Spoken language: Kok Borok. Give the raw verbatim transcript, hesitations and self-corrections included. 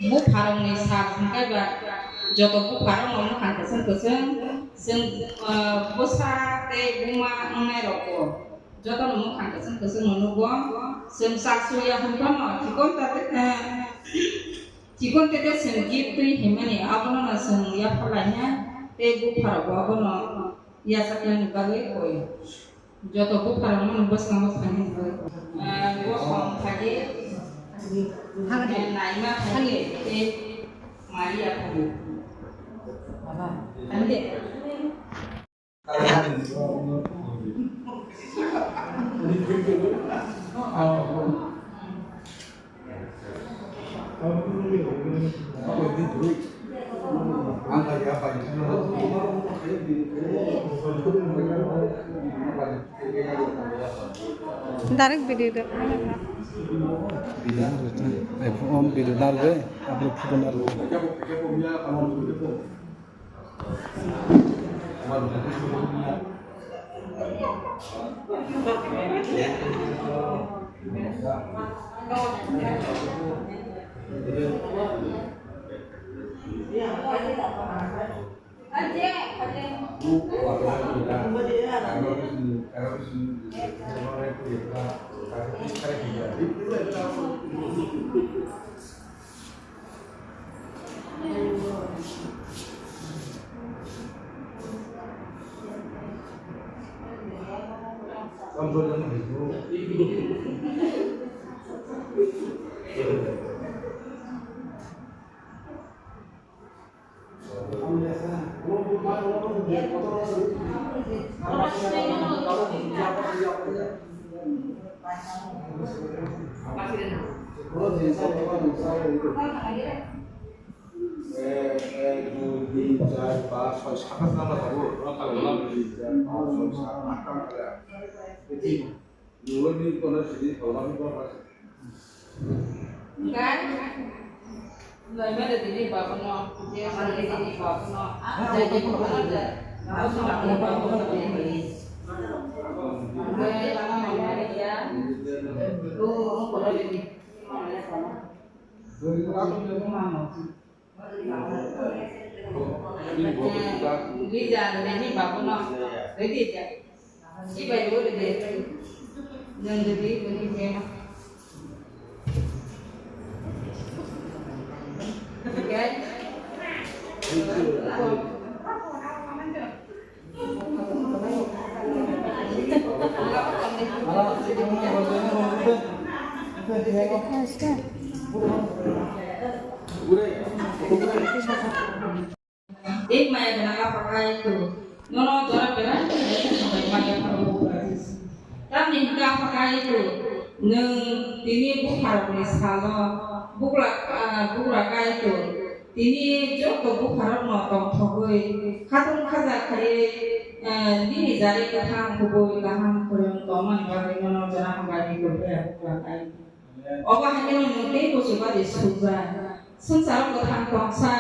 Bupharokni sal hwnkhe ba joto bupharokno mwkhang kwchwng kwchwng, chwng, ah, bwsa tei buma wngnairokbo jotono mwkhang kwchwng kwchwngno nugo. Chwng chak suya hwnphano chikon ta tei, ah, chikon tete chwng gift twi himani abono no chwng yapharlainai tei bupharokbo abono yachaknani bagwi koi. Joto bupharokno bwskango phainani bagwi. Ah, Bosom Thagi, Thagi. Eh, Naima Thagi, tei Maria Thagi. Baba, Thagi. Direct video de. Video de, eh, phone video narwgwi, upload photo narwgwi. Lija, nini babuno ready ja. Ibai dulu deh. Jangan jadi begini ya. Oke. Ek maya gana apa kai tu? Nono jora berai tu, ek sampai maya apa kai tu? Tamni hwnkha phakai tu, nwng tini bupharokni salo bukla, ah, bugra kai tu, tini joto bupharokno tongthogwi khatung khaja khaiwi, ah, nini jari kwthang kubui kaham kwrwng tongmani bagwi nono jora hambai ni kwrwi bukla kai. Obo hai kheno nwng tei kuchuba di sukjak. Swngcharo kwthang tongsa,